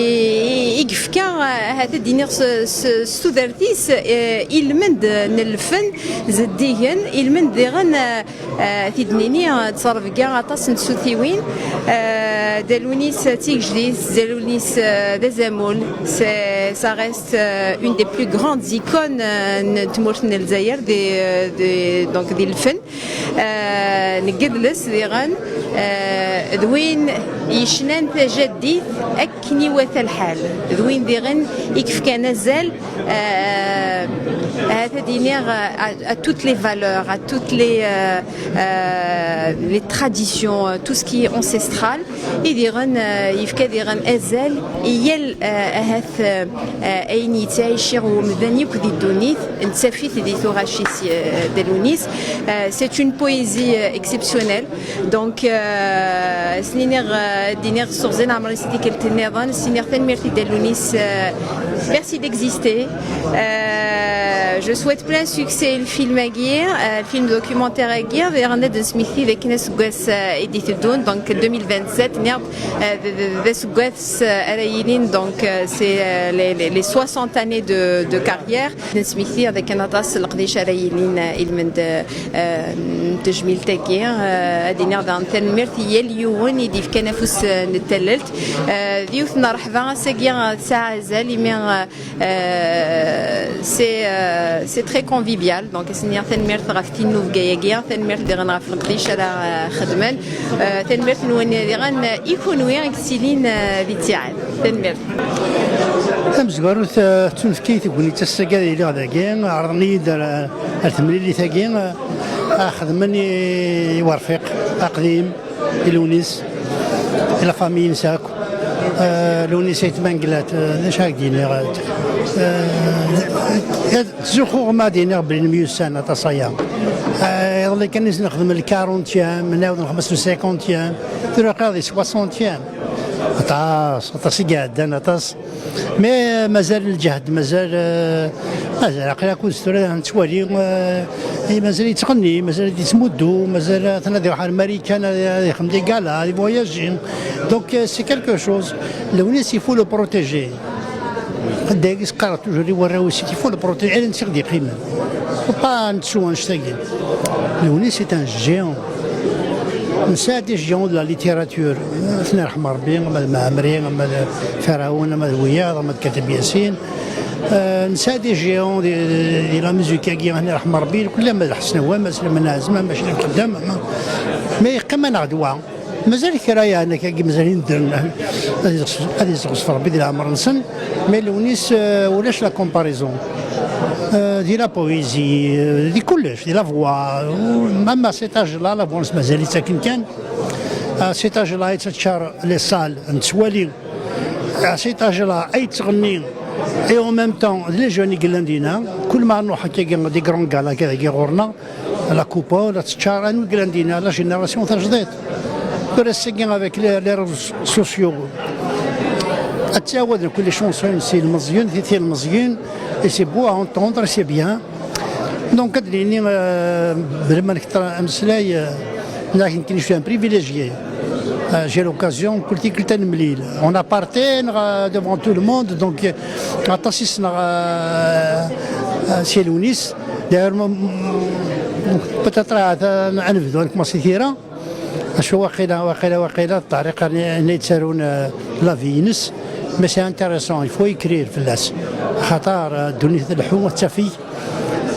i, i yefka, eh, ahat ad d-iniɣ s, s, s tudert-is, eh, ilmend n lfen zeddigen, ilmend diɣen, eh, Eh, tid-nini, eh, d ttrebga aṭas n tsutiwin. Eh, Dalonis d tigejdit, Dalonis, eh, d azamul. C'est Ça reste euh, une des plus grandes icônes euh, n tmurt n Lezzayer di, euh, di, donc di lfen. Euh, n yidles diɣen euh, d win yecnan tajaddit akken iwata lḥal, d win diɣen i yefkan azal euh, ahat ad iniɣ euh, à, à toutes les valeurs, à toutes les, euh, euh, les traditions, euh, tout ce qui est ancestral. I diɣen euh, yefka diɣen azal i yal euh, ahat euh, euh, ayen yettɛici umdan yakk di ddunit, nettaf-it di tuɣac-is euh, Dda Lewnis. Euh, c'est une poésie euh, exceptionnelle. Donc euh, s-niniɣ euh, d-iniɣ s uɣzin ɛmer-is i tikkelt nniḍen, s-niniɣ tanemmirt i Dda Lewnis euh, merci d'exister. Euh, je souhaite plein succès i lfilm-agi, euh, lfilm documentaire-agi, diɣen ad d-nesmekti d akken aseggas euh, i d-iteddun, donc deux mille vingt-sept, nniɣ-d euh, d- d- d aseggas euh, ara yilin, donc euh, c'est euh, les, les, les soixante années de, de carrière. Nesmekti d akken aṭas n leqdic ara yilin euh, ilmend euh, n tejmilt-agi. Euh, ad iniɣ daɣen tanemmirt i yal yiwen i d-yefkan afus euh, n tallelt. Euh, d yiwet n rreḥba ass-agi euh, tesɛa azal imi euh, euh, c'est euh, c'est très convivial. Donc as-nniɣ tanemmirt ɣef tinnubga-agi, tanemmirt diɣen ɣef leqdic ara euh, xedmen. Euh, tanemmirt-nwen diɣen i kunwi i yettilin euh, di ttiɛad. Tanemmirt. Tamezwarut eh, tettunefk-iyi tegnit ass-agi ad iliɣ dagi, ɛerḍen-iyi-d ar, ar temlilit-agi, eh, xedmen i, i werfiq aqdim, i Lewnis, i la famille-ines akk. Eh, Lewnis Ayt Mengellat, eh, d acu ara k-d-iniɣ? Eh, eh, ttzuxxuɣ ma ad iniɣ belli nemyussan aṭas aya. Eh, iḍelli kan i s-nexdem le quarantième, nɛawed nxemmes le cinquantième, tura aql-aɣ di soixantième. Aṭas, aṭas i iɛeddan, aṭas. Mais euh, mazal lǧehd, mazal euh, mazal aql-aɣ akk tura nettwali euh, eh, mazal yettɣenni, mazal yettmuddu, mazal atan ad iruḥ ar Marikan, ad ad ixdem des galas, ad ivoyaji. Donc euh, c'est quelque chose. Lewnis, il faut le protéger. Dagi s-qqareɣ toujours i warraw-is, il faut le protéger, ala netta i ɣ-d-yeqqimen. Faut pas nettu annect-agi. Lewnis, c'est un géant. Nesɛa des géants de la littérature. Ad ten-irḥem Rebbi, ama d Mɛemmri, ama d Ferɛun, ama d wiyaḍ, ama d Kateb Yasin. Euh, nesɛa des géants de, de, de la musique-agi, ad ten-irḥem Rebbi, mkul ama d Ḥsen Wamas, ama d Ɛezem, ama d Crif Xeddam, ama, mais yeqqim-aneɣ-d wa. Mazal kra yeɛni akka mazal indren ad iẓ- ad iẓɣes Rebbi di leɛmer-nsen, mais Lewnis euh, ulac la comparaison. Euh, di la poésie, euh, di kullec, di la voix, euh, même à cet âge-là, la voix-nnes mazal-itt akken kan. À cet âge-là, yettaččar les salles, nettwali. À cet âge-là, ay yettɣenni, et en même temps, les jeunes i yellan dinna, kul ma nruḥ akka des grands galas akka dagi ɣur-neɣ, la coupe la teččar, anwi yellan dinna, la génération tajdidt. Tura ass-agi avec les, les réseaux sociaux, ad ttɛawaden akk les chansons si ilmeẓyen, ti tilmeẓyin, et c'est beau à entendre, c'est bien. Donc ad d-nini euh, bla ma nekter ameslay euh, nekk nekk je suis un privilégié. Euh, j'ai l'occasion kul tikkelt ad nemlil, on appartient euh, devant tout le monde, donc euh, aṭas i ssneɣ euh, euh, si Lewnis. D'ailleurs m- m- peut-être euh, ad nebdu ad nkumaṣi tira. Acu waqila, waqila, waqila, ṭṭariqa-nni yettarun euh, la vie-ines, mais c'est intéressant, il faut écrire fell-as. Xaṭer euh, ddunit tleḥḥu, ad tafeg.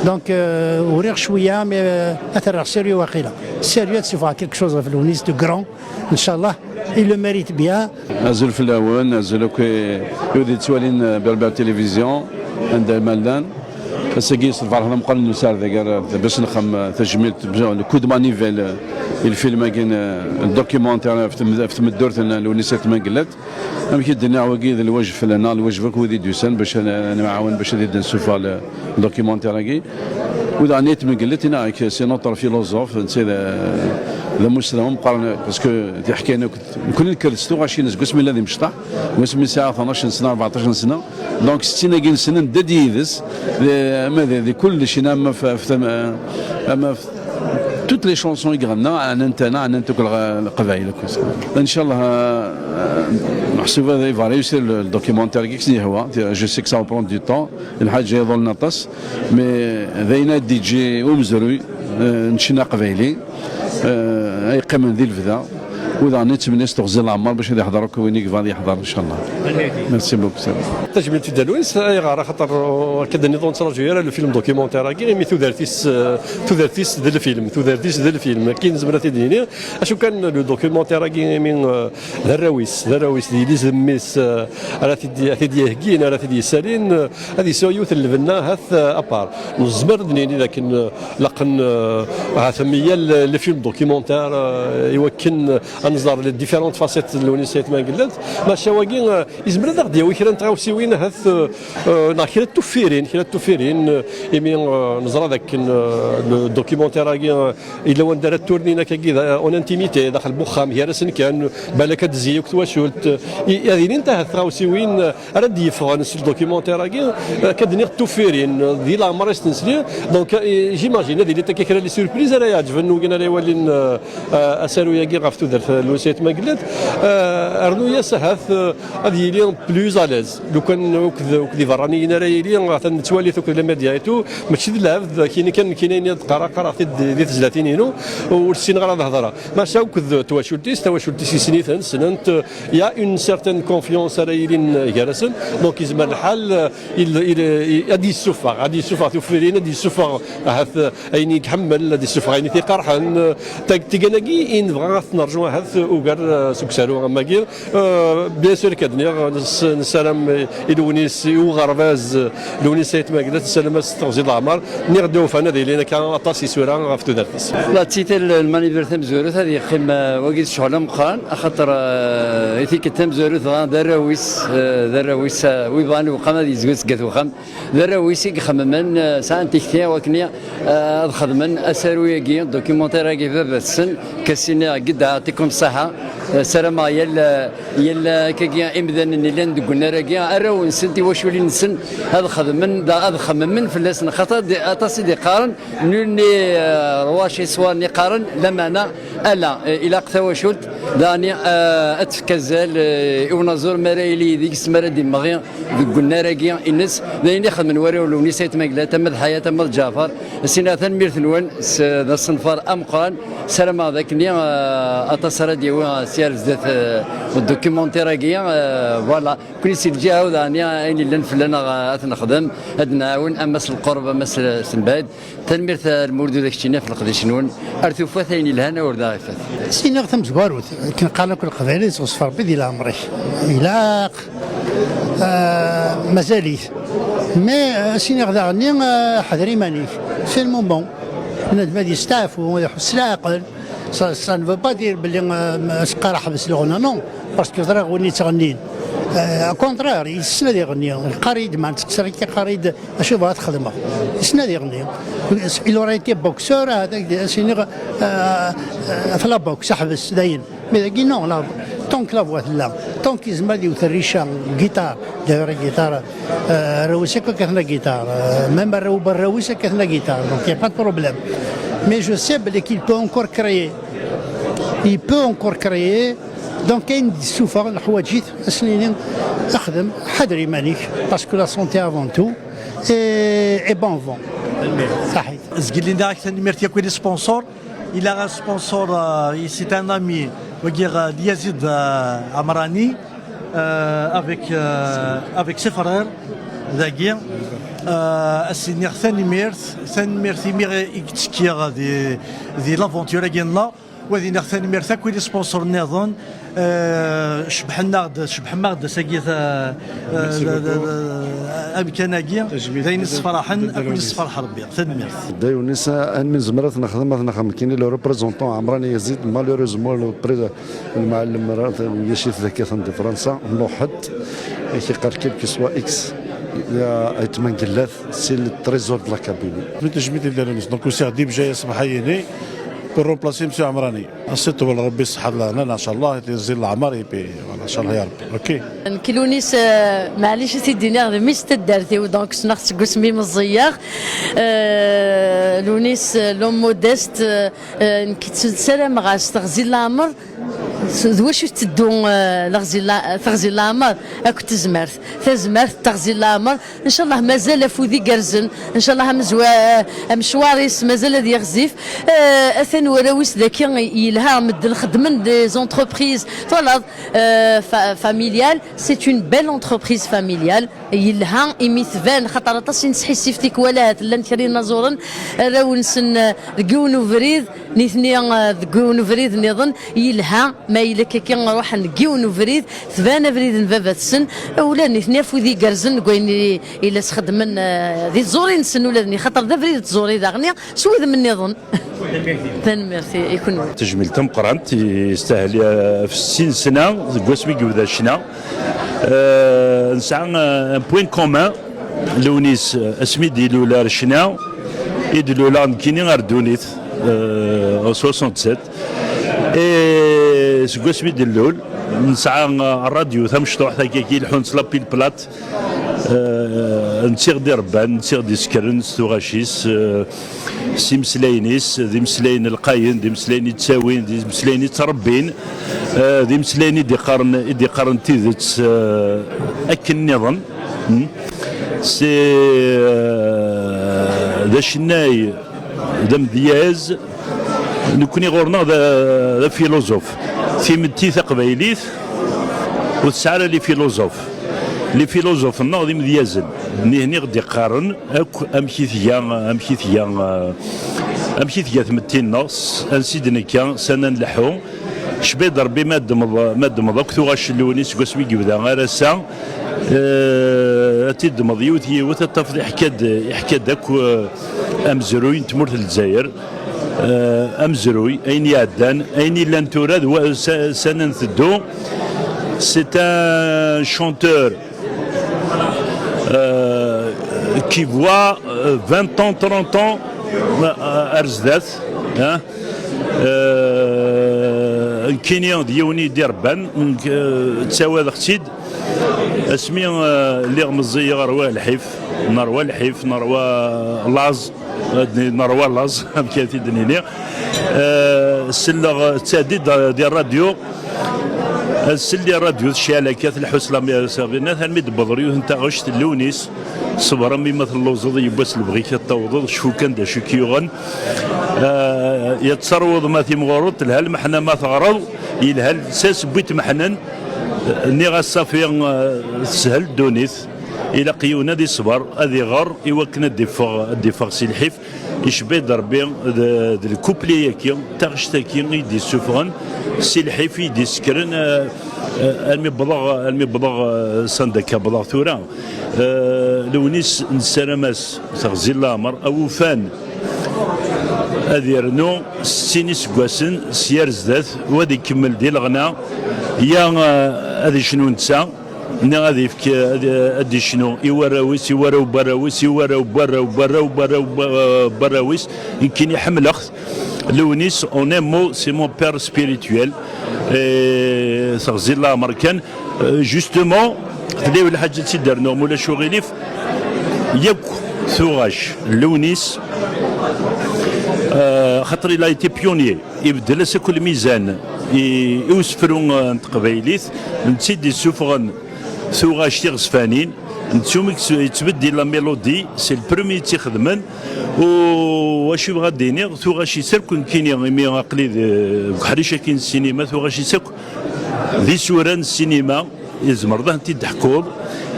Donc euh, uriɣ cwiya, mais euh, ad t-rreɣ sérieux waqila. Sérieux, ad ssufɣeɣ quelque chose ɣef Lewnis de grand, inchallah, il le mérite bien. Azul fell-awen, azul akk i i wid yettwalin euh, Berbère Télévision, anda ma llan. Ass-agi s lferḥ d ameqqran n usar dagi ara bac nexdem tajmilt, le coup de manivelle, euh, i lfilm-agi n euh, documentaire ɣef tm- ɣef tmeddurt n Lewnis Ayt Mengellat. Amek i d-nniɣ, wagi d lwajeb fell-aneɣ, lwajeb akk wid i d-yusan bac ad nemɛawen bac ad d-nessufeɣ le documentaire-agi. Wid ɣer Ayt Mengellat, ina-k, c'est notre philosophe, netta d d amussnaw ameqqran, parce que tiḥkayin akk, nekkni nekker-d s tuɣac-ines seg wasmi yella d imecṭaḥ, wasmi yesɛa tnac n sna, rbeɛṭac n sna. Donc settin-agi n sna nedda-d yid-s, di- ama di di kullec, ina ama f- f- ama f- toutes les chansons i iɣenna, ɛnant-aneɣ, ɛnant akk lɣ- Leqbayel akk. Inchallah euh, meḥsub ad va réussir le documentaire-agi akken yehwa. Je sais que ça va prendre du temps, lḥaǧa iḍulen aṭas, mais d ayen ad d-yeǧǧi umezruy euh, n ccna aqbayli euh, ay yeqqimen di lebda. U daɣen nettmenni-as teɣzi n leɛmer bac ad iḥḍer akk win i yebɣan ad yeḥḍer, inchallah. Merci beaucoup. Tajmilt i Dda Lewnis, ayɣer? Axaṭer, euh, akka d-nniḍ ur nettraǧu ara le film documentaire-agi, imi tudert-is, euh, tudert-is d lfilm, tudert-is d lfilm, akken nezmer ad t-id-nini. Acu kan, le documentaire-agi, imi, euh, d arraw-is, d arraw-is, d yelli-s d mmi-s, euh, ara t-id-, ara t-id-iheggin, ara t-id-yessalin, euh, ad yesɛu yiwet n lbenna, ahat, euh, à part. Nezmer ad d-nini dakken, euh, laqen, euh, ahat meyya le, le film documentaire, euh, i wakken, euh, ad nẓer les différentes facettes n Lewnis Ayt Mengellat. Maca wagi, euh, yezmer ad aɣ-d-yawi kra n tɣawsiwin, ahat, euh, euh, neɣ kra n tuffirin, kra n tuffirin, euh, imi, euh, neẓra dakken, euh, le documentaire-agi, euh, yella wanda ara turnin akkagi, euh, en intimité, daxel n wexxam, gar-asen kan, balak ad d-tezzi akk twacult, euh, i, ad ilint ahat tɣawsiwin, euh, ara d-yeffɣen s documentaire-agi, euh, akka d-nniɣ tuffirin, euh, di leɛmer i s-nesli. Donc, euh, j'imagine, ad ilint akka kra n les surprises ara iɛeǧben wigin ara iwalin, euh, euh, asaru-agi ɣef tudert n Lewnis Ayt Mengellat. Euh, rnu-yas ahat, euh, ad yili plus à l'aise. Lukan akked, akked iberraniyen ara yili, atan nettwali-t akked les médias et tout, mačči d lɛebd, kini kan, kini ayen ad qqareɣ, qqareɣ-t-id di, di tezlatin-inu, ur ssineɣ ara ad hedreɣ. Maca akked twacult-is, tawacult-is yessen-iten, ssnen-t, il y a une certaine confiance ara yilin gar-asen, donc yezmer lḥal, euh, il, il, il, ad yessufeɣ, ad yessufeɣ tuffirin, ad yessufeɣ ahat, euh, ayen i iḥemmel, ad yessufeɣ ayen i t-iqerḥen, euh, tag-, tigan-agi i nebɣa ad t-nerǧu ahat ugar, euh, s uksaru am wagi. Euh, bien sûr, akka d-nniɣ, ness-, nessaram i Lewnis, i uɣerbaz, euh, Lewnis Ayt Mengellat, nessaram-as teɣzi n leɛmer. Nniɣ-d ufan ad ilin akka aṭas isura ɣef tudert-is. La titel n manivir tamezwarut ad yeqqim, euh, wagi d ccɣel ameqqran, axaṭer, euh, i tikkelt tamezwarut dɣa d arraw-is, euh, d arraw-is, euh, wi bɣan uxxam ad yezgu seg at uxxam. D arraw-is i ixemmen, eh, sɛan tikti wakken, eh, ad xedmen asaru-agi, documentaire-agi baba-tsen, Kassini Gedda, yɛṭikum ṣṣeḥḥa. Eh, ssarameɣ yal, yal, eh, akkagi imdanen yellan deg unnar-agi, arraw-nsen, tiwaculin-nsen, ad xedmen, da, ad xemmen fell-asen, xaṭer di-, aṭas i d-iqqaren, nul n'est, eh, roi chez soi, i qqaren, lameɛna, ala, eh, ilaq tawacult, daɣen, eh, ad tefk azal, eh, i unaẓur, mi ara yili deg-s, mi ara d-imɣi, deg unnar-agi ines, d ayen i xedmen warraw n Lewnis Ayt Mengellat, ama d Ḥayat, ama d Ǧaɛfar. Sin-a, tanemmirt-nwen, s, d asenfar ameqqran. Ssarameɣ d akken, eh, aṭas ara d-yawi, eh, sya ar zdat, eh, udocumentir-agi, eh, voilà. Kni si lǧiha-w daɣen, ayen yellan fell-aneɣ, eh, ad t-nexdem, ad d-nɛawen, ama s lqerb, ama s, s lbeɛd. Tanemmirt a Lmulud, ula d keččini ɣef leqdic-nwen. Ar tufat ayen yelhan, a ur d aɣ-ifat. Siniɣ tamezwarut, akken qqaren akk Leqbayel, yettɣeṣṣef Rebbi di leɛmer-ik. Ilaq, euh, mazal-it. Mais, euh, siniɣ daɣen-nni, euh, ḥder iman-ik. C'est le moment. Bnadem ad yesteɛfu, ad iḥuss s leɛqel. Ça, ça ne veut pas dire belli, euh, s-, qqar ḥbes leɣna, non. Parce que ẓriɣ win yettɣennin. Euh, au contraire, yessen ad iɣenni. Yeqqar-iyi-d, ma nettqeṣṣir akka, yeqqar-iyi-d, acu bɣa ad xedmeɣ? Yessen ad iɣenni. Il aurait été boxeur, ad ak-d-, as-iniɣ, euh, euh, ɣef la boxe, ḥbes, dayen. Mais dagi, non, la, tant que la voix tella, tant que yezmer ad yewwet rrica, guitare, d'ailleurs, guitare, euh, arraw-is akk kkaten la guitare, euh, même arraw n warraw-is kkaten la guitare, donc il y a pas de problème. Mais je sais belli qu'il peut encore créer. Il peut encore créer. Donc, ayen d-yessufeɣ, neḥwaǧ-it, ad s-nini, xdem, ḥader iman-ik, parce que la santé avant tout, et, et bon vent. Saḥit. Zgilin da ak tanemmirt yakk i les sponsors. Il a un sponsor, euh, c'est un ami, wagi, euh, Yazid, euh, Amrani, euh, avec, euh, avec ses frères, dagi. Euh, ad s-iniɣ tanemmirt, tanemmirt imi i yettekki di, di l'aventure-agi-nneɣ. Wa ad iniɣ tanemmirt akk i les sponsors nniḍen. Euh, cebḥen-aɣ-d, cebḥem-aɣ-d ass-agi ta-, euh, amkan-agi. D ayen yessefraḥen, ad ken-yessefraḥ Rebbi. Tanemmirt. Dda Yunis, ayen mi nezmer ad t-nexdem, ad t-nexdem. Kini le représentant Amran Yazid, malheureusement, le pré-, lmuɛellem, ulac-it dagi, atan di Fransa, nruḥ-d. Ak-iqqar quel que soit X, ya Ayt Mengellat, c'est le trésor de la Kabylie. Tejmilt i Dda Yunis. Donc, usiɣ-d i Bjaya ṣṣbeḥ-ayini pour remplacer Monsieur Amrani. Ad s-iṭwel Rebbi ṣṣeḥḥa d lehna, ncallah, di zzin leɛmer, et puis, voilà, ncallah ya Rebbi. Ok. Nekk Lewnis, euh, maɛlic ad t-id-iniɣ d mmi-s n taddart-iw, donc ssneɣ-t seg wasmi meẓẓiyeɣ. Euh, Lewnis, euh, l'homme modeste, euh, euh, nekk ssarameɣ-as teɣzi n leɛmer. D wacu tetteddu, eh, leɣzi n la-, teɣzi n leɛmer akked tezmert? Tazmert d teɣzi n leɛmer, ncallah mazal afud igerrzen, ncallah amezwa-, eh, amecwar-is mazal ad yeɣzif. Eh, atan warraw-is daki yelha, medden xeddmen des entreprises, twalaḍ, eh, fa-, familiales, c'est une belle entreprise familiale. Yelha imi tban, xaṭer aṭas i nesḥissif tikwal ahat llan kra inaẓuren, arraw-nsen, eh, deg yiwen ubrid, nitni, eh, deg yiwen ubrid nniḍen. Yelha ma yella akka ruḥen deg yiwen ubrid, tban abrid n baba-tsen, ula d nitni afud igerrzen deg wayen i, i la sxedmen, eh, di tẓuri-nsen ula d nitni, xaṭer d abrid n tẓuri daɣen s wudem nniḍen. Tanemmirt i, i kunwi. Tajmilt tameqqrant, yestahel, eh, ɣef sin sna deg wasmi i yebda ccna. Eh, nesɛa, eh, un point commun, Lewnis, eh, asmi d-ilul ar ccna, i d-luleɣ nekkini ar ddunit, eh, en soixante-sept. Et seg wasmi d-nlul, nesɛa, eh, ṛṛadyu tamecṭuḥt akka i leḥḥun s la pile plate, eh, netta i ɣ-d-irebban, netta i ɣ-d-isekkren s tuɣac-is, eh, s imeslayen-is, d imeslayen lqayen, d imeslayen i ttawin, d imeslayen i ttrebbin, eh, d imeslayen i d-iqqaren, i d-iqqaren tidet, eh, akken nniḍen. Hmm. C'est, eh, d acennay, d amedyaz. Nekkni ɣur-neɣ d, d afiluẓuf. Timetti taqbaylit ur tesɛi ara les philosophes. Les philosophes-nneɣ d imedyazen. Nihni ɣ-d-iqqaren akk amek i tga, amek i tga, eh, amek i tga tmetti-nneɣ, s-, ansi d-nekka, s-, anna nleḥḥu. Cbi d Rebbi ma ddmeḍ, ma ddmeḍ akk tuɣac n Lewnis seg wasmi i yebda ar ass-a, eh, ad t-id-ddmeḍ yiwet yiwet, ad tafeḍ iḥka-d, iḥka-d akk, eh, amezruy n tmurt n Lezzayer, eh, amezruy, ayen iɛeddan, ayen illan tura, d wa-, s-, s-, anna nteddu. C'est un chanteur, euh, qui voit, euh, vingt ans, trente ans, euh, ar zdat, hein. Euh, nekkini d yiwen i d-irebban, nekk, euh, ttawadeɣ-tt-id. Asmi, euh, lliɣ meẓẓiyeɣ, rwa lḥif, nerwa lḥif, nerwa laẓ, nerwa laẓ, amek ara t-id-nini. Euh, selleɣ, ttɛeddi-d di ṛṛadyu, ad sell i ṛṛadyu tecɛel akka, tleḥḥu s la mi-, s la, armi d-tewweḍ ɣer yiwet n taɣect n Lewnis. Ṣber a mmi ma telluẓeḍ, yiwwas lebɣi-k ad tawḍeḍ, cfu kan d acu i k-yuɣen. Ah, ya terwuḍ ma timɣureḍ, telha lmeḥna ma teɣreḍ, yelha lsas n wi tmeḥnen. Nniɣ-as ṣafi, ah, teshel ddunit, ilaq yiwen ad iṣber, ad iɣer, i wakken ad d-iffeɣ, ad d-iffeɣ si lḥif. Icebba-d Rebbi d, d lkupli-agi, taɣect-agi i d-issufɣen si lḥif i d-isekkren, eh, eh, almi wwḍeɣ, almi wwḍeɣ, eh, s anda akka wwḍeɣ tura. Eh, Lewnis nessaram-as teɣzi n leɛmer, awufan ad yernu settin iseggasen s yar zdat, u ad ikemmel di leɣna, ya, eh, ad icnu netta, neɣ ad yefk, ad, ad d-icnu i warraw-is, i warraw n warraw-is, i warraw n warraw n warraw n warraw n warraw n warraw-is. Nekkini ḥemmleɣ-t. Lewnis, en un mot, c'est mon père spirituel. Eh, teɣzi n leɛmer kan. Eh, justement, tella yiwet lḥaǧa i d-rnuɣ, ma ulac uɣilif, yakk tuɣac n Lewnis, eh, xaṭer il a été pionnier. Ibeddel-as akk lmizan i, i usefru, eh, n teqbaylit, netta i d-issufɣen tuɣac tiɣezfanin, netta umi yettbeddil la mélodie, c'est le premier i tt-ixedmen. U acu yebɣa ad d-iniɣ, tuɣac-is akk nekkini, imi aql-i de-, deg uḥric-agi n ssinima, tuɣac-is akk d isura n ssinima. Tzemreḍ ad tent-id-teḥkuḍ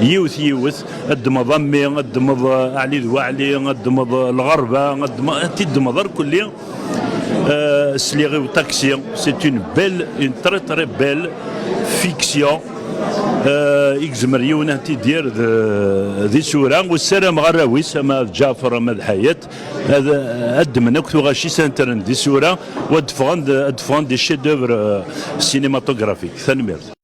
yiwet yiwet, ad ddmeḍ a mmi, ad ddmeḍ, eh, Ɛli d Waɛli, ad ddmeḍ, eh, lɣerba, ad ddmeḍ, ad t-id-ddmeḍ irkelli. Eh, sliɣ i uṭaksi, c'est une belle, une très très belle fiction. Eh, i yezmer yiwen ad t-id-yerr d, d isura, u ssarameɣ arraw-is, ama d Ǧaɛfer, ama d Ḥayat, ad, ad ddmen akk tuɣac-is, ad tent-rren d isura, u ad d-ffɣen d, ad d-ffɣen des chefs-d'œuvre, eh, cinématographiques. Tanemmirt.